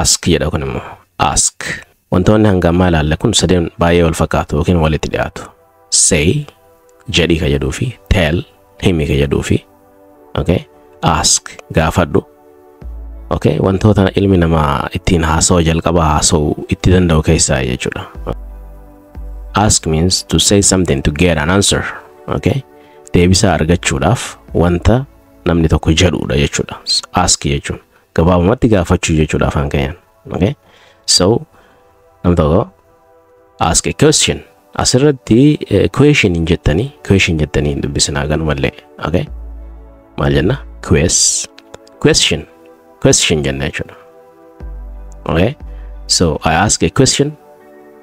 Ask jedha kun immoo. Ask. Wantoonni hanga ammaa ilaalle kun sadeen baay'ee wal fakkaatu yookiin walitti dhiyaatu. Say, jedhii ka jedhuu fi tell, himi ka jedhuu fi, okay, ask, gaafadhu. Okay, wantoota ilmi namaa ittiin haasawaa jalqabaa haasa'uu itti danda'u keessaa jechuudha. Ask means to say something to get an answer. Okay, deebisaa argachuudhaaf wanta namni tokko jedhudha jechuudha. Ask jechuun gabaabumatti gaafachuu jechuudha afaan keenyaan. Okay, so nam tokko ask a question. Asirratti question hin jettanii, question jettanii hin dubbisinaa ganumallee. Okay, maal jenna? Question, question jenna jechuudha. Okay, so I ask a question.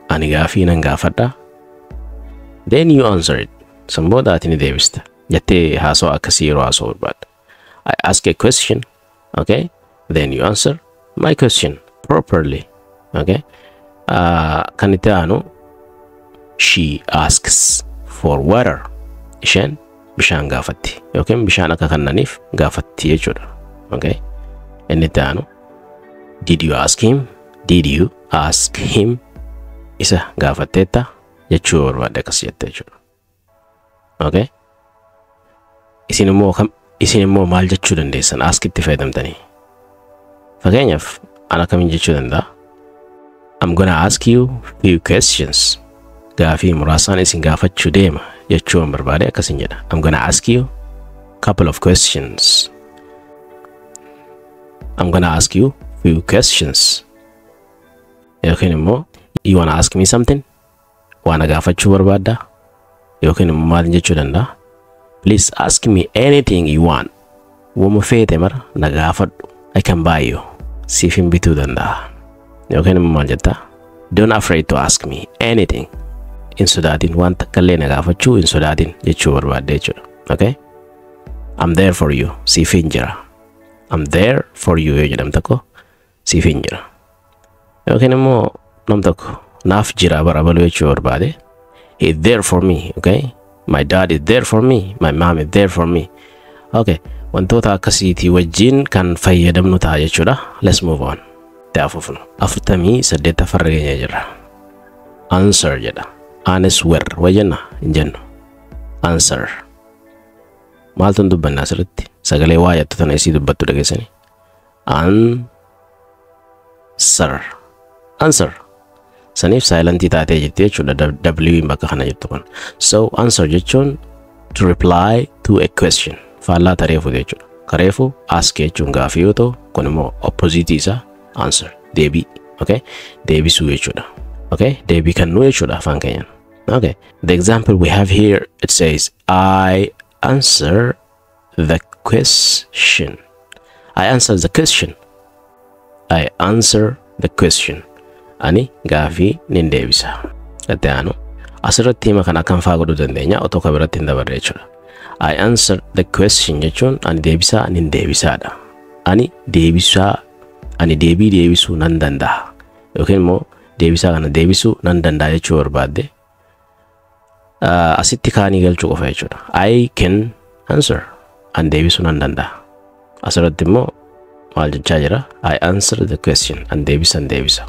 Ani gaafii nan gaafadha. Then you answer it. San booda ati ni deebista. Jettee haasawaa akkasii yeroo haasawuu barbaadda. I ask a question. Okay, then you answer my question properly. Okay, kan itti aanu, she asks for water. Isheen bishaan gaafatti yookiin bishaan akka kennaniif gaafatti jechuudha. Okay, inni itti aanu, did you ask him? Did you ask him? Isa gaafatteetta jechuu barbaadde akkas jette jechuudha. Okay, isin immoo kam, isin immoo maal jechuu dandeessan ask itti fayyadamtanii? Fakkeenyaaf an akkamiin jechuu danda'a? I'm gonna ask you few questions. Gaafii muraasaan isin gaafachuu deema jechuu barbaade akkasin jedha. I'm gonna ask you couple of questions. I'm gonna ask you few questions. Yookiin immoo, you wanna ask me something? Waan na gaafachuu barbaaddaa? Yookiin immoo maal jechuu danda'a? Please ask me anything you want. Wama feete mara na gaafadhu. I can buy you. Siif hin bituu danda'a. Yookiin immoo maal jettaa? Don't afraid to ask me anything. Hin sodaatin, waan takka illee na gaafachuu hin sodaatin jechuu barbaadde jechuudha. Okay? I'm there for you. Siif hin jira. I'm there for you yoo jedham tokko, siif hin jira. Yookiin immoo nam tokko naaf jira bara baluu jechuu barbaade. He is there for me. Okay? My dad is there for me. My mom is there for me. Okay. Wantoota akkasiitii wajjin kan fayyadamnu ta'a jechuudha. Let's move on. Itti afufnu. 48ffarra keenya jirra. Answer jedha. Answer wajenna hin jennu. Answer. Maaltu dubbanna asirratti? Sagalee waa jettu tana isii dubbattu dhageessanii. Answer. Answer. Saniif silentii taatee jirti jechuudha. W bakka kana jirtu kun. So answer jechuun to reply to a question. Faallaa tareefu jechuudha. Kareefu ask jechuun gaafii yoo ta'u, kun immoo opposite isaa answer, deebii. Okay? Deebisuu jechuudha. Okay? Deebii kennuu jechuudha afaan keenyaan. Okay. The example we have here, it says, I answer the question. I answer the question. I answer the question. Ani gaafii nin deebisa. Itti aanu asirratti hima kana akkam faa godhuu dandeenya otoo ka biratti hin dabarre jechuudha. I answer the question jechuun ani deebisaa nin deebisaadha. Ani deebisaa, ani deebii deebisuu nan danda'a. Yookiin immoo deebisaa kana deebisuu nan danda'a jechuu barbaadde asitti canii galchuu qofa jechuudha. I can answer. Ani deebisuu nan danda'a. Asirratti immoo maal jechaa jira? I answer the question. Ani deebisan deebisa.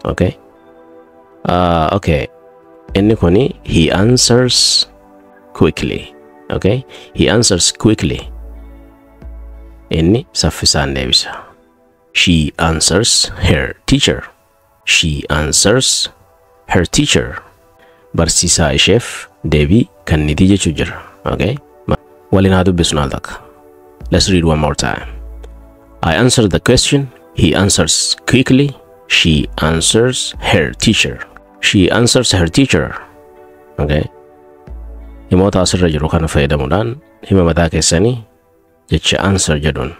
Okay. Okay. Inni kuni, he answers quickly. Okay. He answers quickly. Inni saffisaan deebisa. She answers her teacher. She answers her teacher. Barsiisaa isheef deebii kennitii jechuu jira. Okay. Waliin haa dubbisnu al takka. Let's read one more time. I answer the question. He answers quickly. She answers her teacher. She answers her teacher. Okay. Himoota asirra jiru kana fayyadamuudhaan hima mataa keessanii jecha answer jedhuun,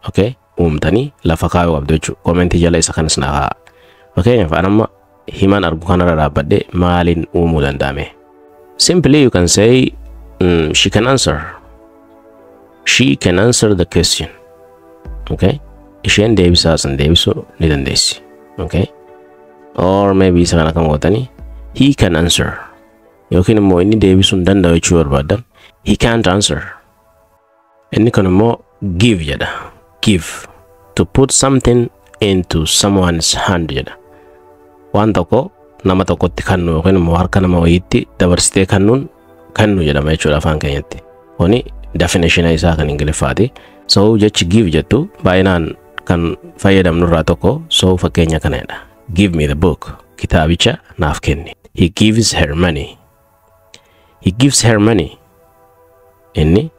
okay, uumtanii lafa kaayuu qabdu jechuudha. Commentii jala isa kanas naa kaa'a. Fakkeenyaaf an amma himan argu kanarra dhaabbadhee maaliin uumuu danda'ame? Simply you can say, she can answer. She can answer the question. Okay? Isheen deebisaa san deebisuu ni dandeessi. Okay? Or maybe isa kana kan gootanii, he can answer. Yookiin immoo inni deebisuu hin danda'u jechuu barbaadan, he can't answer. Inni kun immoo give jedha. Give. To put something into someone's hand jedha. Waan tokko nama tokkotti kennu yookiin immoo harka nama wayiitti dabarsitee kennuun kennu jedhama jechuudha afaan keenyatti. Kuni definition isaa kan Ingiliffaati. So jechi "give" jettu baay'inaan kan fayyadamnu irraa tokko. So fakkeenya kanadha. "Give me the book." Kitaabicha naaf kenni. "He gives her money." "He gives her money." Inni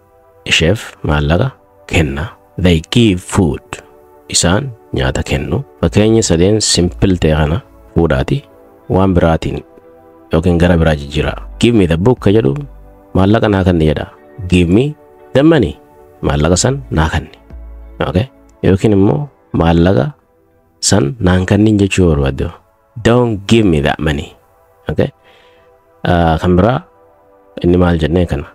isheef maallaqa kenna. "They give food." Isaan nyaata kennu. Fakkeenya sadeen simple ta'e kana fuudhaati waan biraatiin yookiin gara biraa jijjiiraa. "Give me the book" ka jedhu maallaqa naa kenni jedha. "Give me the money." Maallaqa san naa kenni. Okay? Yookiin immoo maallaqa san naan kennin jechuu yoo barbaadde, "Don't give me that money." Okay? Kan biraa inni maal jennee kana?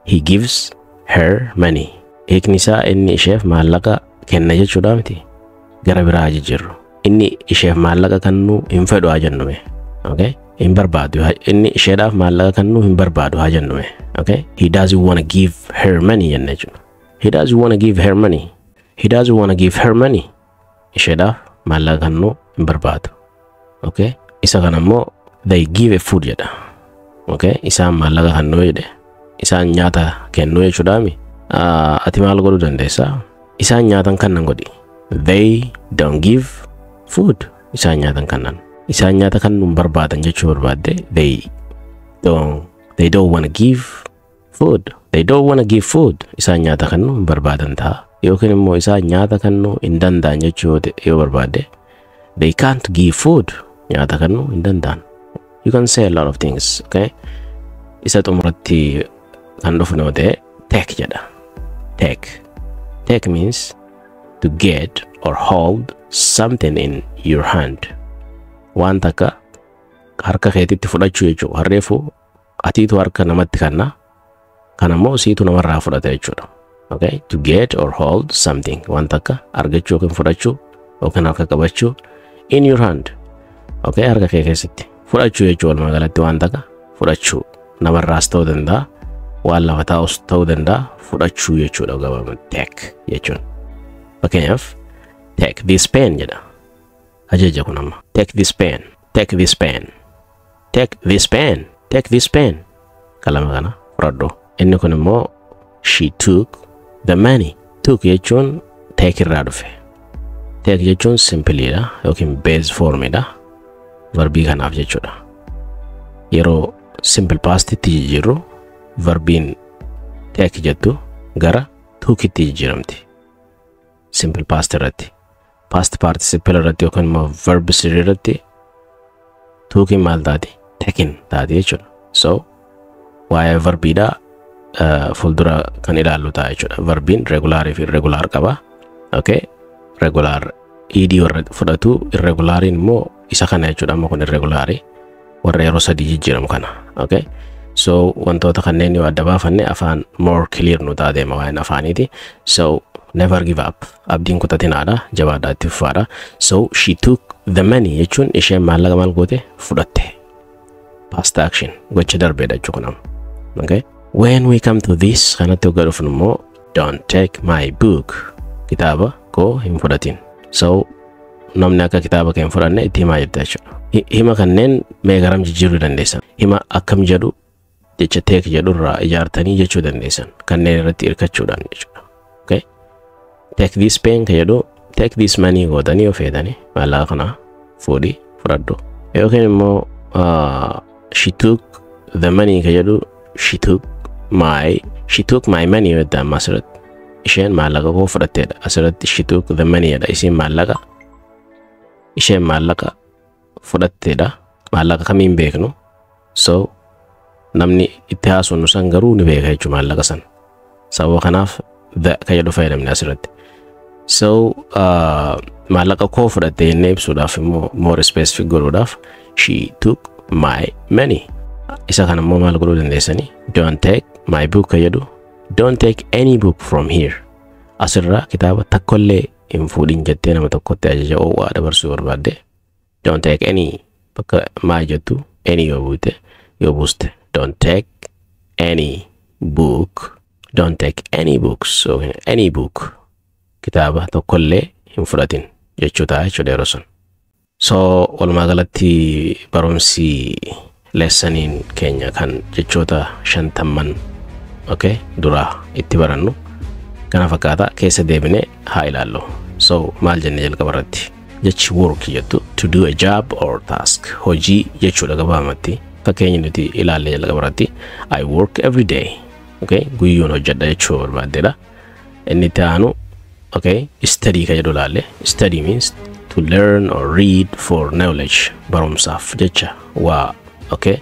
"He gives her money." Hiikni isaa inni isheef maallaqa kenna jechuudha miti. Gara biraa jijjiirru. Inni isheef maallaqa kennuu hin fedhu haa jennume. Okay? Hin barbaadu. Inni isheedhaaf maallaqa kennuu hin barbaadu haa jennume. Okay? "He doesn't want to give her money" jenna jechuudha. "He doesn't want to give her money." "He doesn't want to give her money." Isheedhaaf maallaqa kennuu hin barbaadu. Okay? Isa kana immoo "They give a food" jedha. Okay? Isaan maallaqa kennuu jedhe. Isaan nyaata kennuu jechuudhaami. Ati maal godhuu dandeessaa? Isaan nyaatan kennan godhi. "They don't give food." Isaan nyaatan kennan. Isaan nyaata kennuu hin barbaadan jechuu barbaadde, they don't want to give food. "They don't want to give food." Isaan nyaata kennuu hin barbaadan ta'a. Yookiin immoo isaan nyaata kennuu hin danda'an jechuu yoo barbaadde, "They can't give food." Nyaata kennuu hin danda'an. You can say a lot of things, okay? Isa xumuratti kan dhufnu yoo ta'e, "take" jedha. "Take." "Take" means to get or hold something in your hand. Waan takka harka keetitti fudhachuu jechuudha. Harreefu atiitu harka namatti kenna. Kan ammoo siitu namarraa fudhata jechuudha. Okay? "To get or hold something." Waan takka argachuu yookiin fudhachuu yookiin harka qabachuu, "in your hand." Okay? Harka kee keessatti fudhachuu jechuudha. Walumaa galatti waan takka fudhachuu, namarraas ta'uu danda'a, waan lafa taa'us ta'uu danda'a, fudhachuu jechuudha gabaabumatti "take" jechuun. Fakkeenyaaf, "Take this pen" jedha. Ajaja kun amma. "Take this pen. Take this pen. Take this pen. Take this pen." Qalama kana fudhadhu. Inni kun immoo "She took the money." "Took" jechuun "take" irraa dhufe. "Take" jechuun simpleiidha yookiin base formidha. Verbii kanaaf jechuudha. Yeroo simple pastitti jijjiirru, verbiin "take" jettu gara "tookitti" jijjiiramti. Simple past irratti. Past participle irratti yookiin immoo verb sirrii irratti "tookiin" maal taati? "Taken" taati jechuudha. So waa'ee verbiidhaa fuuldura kan ilaallu ta'a jechuudha. Verbiin regularii fi irregular qaba. Okay? Regular ed warra fudhatu, irregulariin immoo isa kana jechuudha. Amma kun irregularii warra yeroo sadii jijjiiramu kana. Okay? So wantoota kanneen yoo adda baafanne, afaan more clear nu ta'a deema waa'een afaaniiti. So never give up. Abdiin kutatinaadha. Jabaadhaa, itti fufaadha. So "She took the money" jechuun isheen maallaqa maal goote? Fudhatte. Past action, gocha darbeedha jechuudha kun amma. Okay? When we come to this, kanatti hoggaa dhufnu immoo, "Don't take my book." Kitaaba koo hin fudhatin. So namni akka kitaaba kee hin fudhanne itti himaa jirta jechuudha. Hima kanneen mee garam jijjiiruu dandeessan? Hima akkam jedhu jecha "take" jedhurraa ijaartanii jechuu dandeessan kanneen irratti hirkachuudhaan jechuudha. Okay? "Take this pen" ka jedhu "Take this money" gootanii yoo feetanii, maallaqa kana fuudhii fudhadhu. Yookiin immoo "She took the money" ka jedhu "She took my money" yoo jette, amma asirratti isheen maallaqa koo fudhatteedha. Asirratti "She took the money" jedha. Isiin maallaqa, isheen maallaqa fudhatteedha. Maallaqa kamiin beeknu. So namni itti haasofnu san garuu ni beeka jechuudha maallaqa san. Sababa kanaaf "the" ka jedhu fayyadamne asirratti. So maallaqa koo fudhatte jennee ibsuudhaaf immoo, more specific godhuudhaaf, "She took my money." Isa kana immoo maal godhuu dandeessanii? "Don't take my book" ka jedhu "Don't take any book from here." Asirraa kitaaba tokkollee hin fuudhin jettee nama tokkotti ajaja oowwaa dabarsuu barbaadde, "Don't take any" bakka "my" jettu "any" yoo buute, yoo buuste, "Don't take any book." "Don't take any books" yookiin "any book", kitaaba tokkollee hin fudhatin. jechuu ta'a jechuudha yeroo sun. So walumaa galatti barumsi lessoniin keenya kan jechoota 50n, okay, dura itti barannu kana fakkaata. Keessa deebine haa ilaallu. So maal jenne jalqaba irratti? Jechi work jettu to do a job or task, hojii jechuudha gabaabumatti. Fakkeenya nuti ilaalle jalqaba irratti, "I work every day." Okay, guyyuun hojjedha jechuu barbaaddeedha. Inni itti aanu, okay, study ka jedhu ilaalle. Study means to learn or read for knowledge, barumsaaf jecha waa, okay,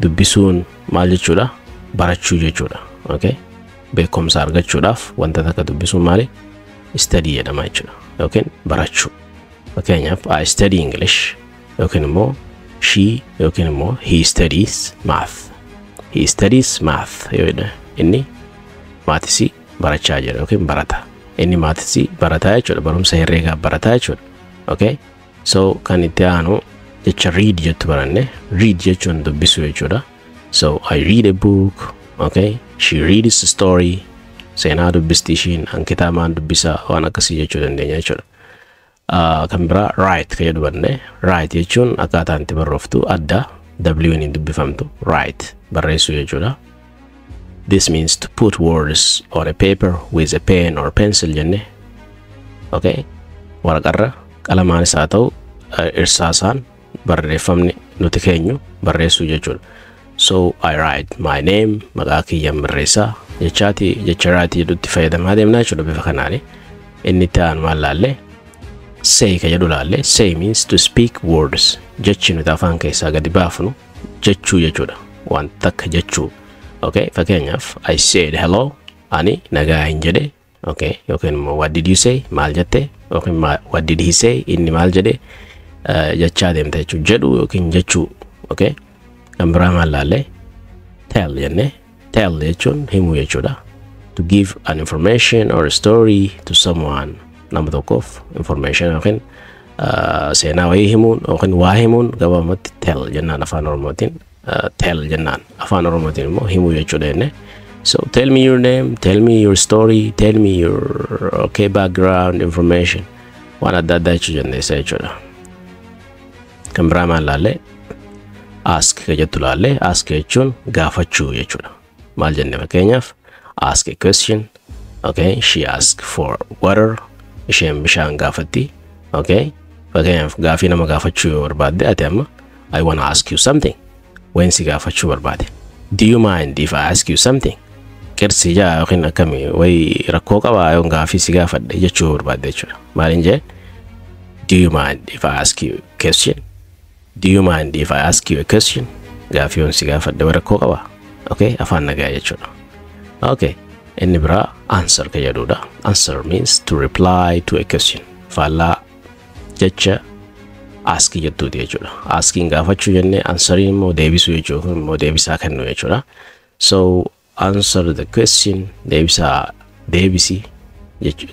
dubbisuun maal jechuudha? Barachuu jechuudha. Okay, beekumsa argachuudhaaf wanta takka dubbisuun maali? Study jedhama jechuudha yookiin barachuu. Fakkeenyaaf, "I study English" yookiin immoo she yookiin immoo "he studies math". "He studies math" yoo jedhe, inni maatisii barachaa jira yookiin barata. Inni maatisii barataa jechuudha, barumsa herreegaa barataa jechuudha. Okay, so kan itti aanu jecha read jettu baranne. Read jechuun dubbisuu jechuudha. So "I read a book." Okay, "She reads a story", seenaa dubbisti ishiin, an kitaabaan dubbisa, waan akkasii jechuu dandeenya jechuudha. Kan biraa write kan jedhu baranne. Write jechuun akkaataan itti barrooftu adda, W hin dubbifamtu. Write, barreessuu jechuudha. This means to put words on a paper with a pen or pencil jenne. Okay, waraqarra qalamaanis haa ta'u irsaasaan barreeffamni nuti keenyu barreessuu jechuudha. So "I write my name", maqaa kiyyaan barreessaa jechaati, jecha write jedhutti fayyadamaa deemnaa jechuudha bifa kanaani. Inni itti aanu maal laalle? Say ka jedhu laalle. Say means to speak words, jechi nuti afaan keessaa gadi baafnu jechuu jechuudha, waan takka jechuu. Okay, fakkeenyaaf, "I said hello", ani nagaa hin jedhe. Okay, yookiin immoo "What did you say?", maal jette, yookiin "What did he say?", inni maal jedhe jechaa deemta jechuu, jedhu yookiin jechuu. Okay, kan biraa maal laalle? Tell jenne. Tell jechuun himuu jechuudha, to give an information or a story to someone, nama tokkoof information yookiin seenaa wayii himuun yookiin waa himuun gabaabumatti tell jennaan afaan Oromootiin. Tell jennaan afaan Oromootiin immoo himuu jechuudha jenne. So tell me your name, tell me your story, tell me your, okay, background information, waan adda addaa jechuu dandeessa jechuudha. Kan biraa maal laalle? Ask ka jettu laalle. Ask jechuun gaafachuu jechuudha. Maal jenne? Fakkeenyaaf, ask a question. Okay, "She asked for water", isheen bishaan gaafatti. Okay, fakkeenyaaf gaafii nama gaafachuu yoo barbaadde, ati amma "I wanna ask you something", wayin si gaafachuu barbaade. "Do you mind if I ask you something?", qirsi jaa yookiin akkamii wayi rakkoo qabaa yoon gaafii si gaafadhe jechuu barbaadde jechuudha. Maaliin jee? "Do you mind if I ask you a question? Do you mind if I ask you a question?" Gaafii yoon si gaafadhe wayi rakkoo qabaa? Okay, afaan nagaa jechuudha. Okay, inni biraa answer ka jedhudha. Answer means to reply to a question, faallaa jecha ask jettuuti jechuudha. Askiin gaafachuu jennee, answeriin immoo deebisuu jechuudha, immoo deebisaa kennuu jechuudha. So answer the question, deebisaa deebisi,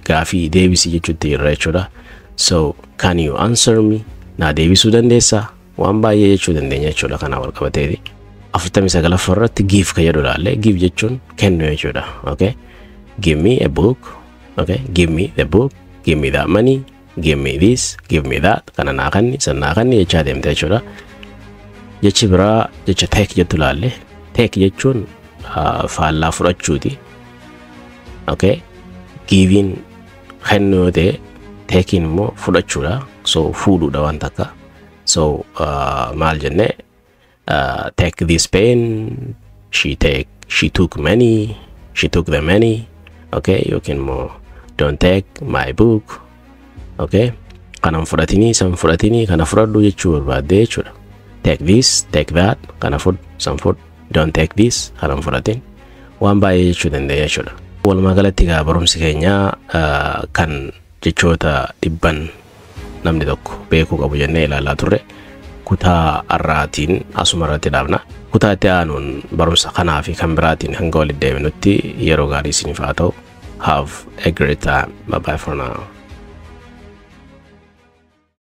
gaafii deebisi jechuutti jirra jechuudha. So "Can you answer me?", naa deebisuu dandeessaa? Waan baay'ee jechuu dandeenya jechuudha kanaa wal qabateeti. 49ffaa irratti give ka jedhu ilaalle. Give jechuun kennu jechuudha. Okay, "Give me a book." Okay, "Give me the book", "Give me that money", "Give me this", "Give me that", kana naa kenni, san naa kenni jechaa deemte jechuudha. Jechi biraa jecha take jettu ilaalle. Take jechuun faallaa fudhachuuti. Okay, giving kennu yoo ta'e, taking immoo fudhachuudha. So fuudhuudha waan takka. So maal jenne? "Take this pen", she took money, she took the money. Okay, yookiin immoo "Don't take my book." Okay, kana fudhatinii, san fudhatinii, kana fudhadhu jechuu barbaadde jechuudha. Take this, take that, kana fudhu, san fudhu, don't take this, kana hin fudhatin, waan baay'ee jechuu dandeenya jechuudha. Walumaa galatti egaa barumsi keenya kan jechoota 100n namni tokko beekuu qabu jennee ilaalaa turre kutaa har'aatiin asuma irratti dhaabna. Kutaa itti aanuun barumsa kanaa fi kan biraatiin hanga walitti deebinutti yeroo gaarii isiniif haa ta'u. Have a great time. Bye bye for now.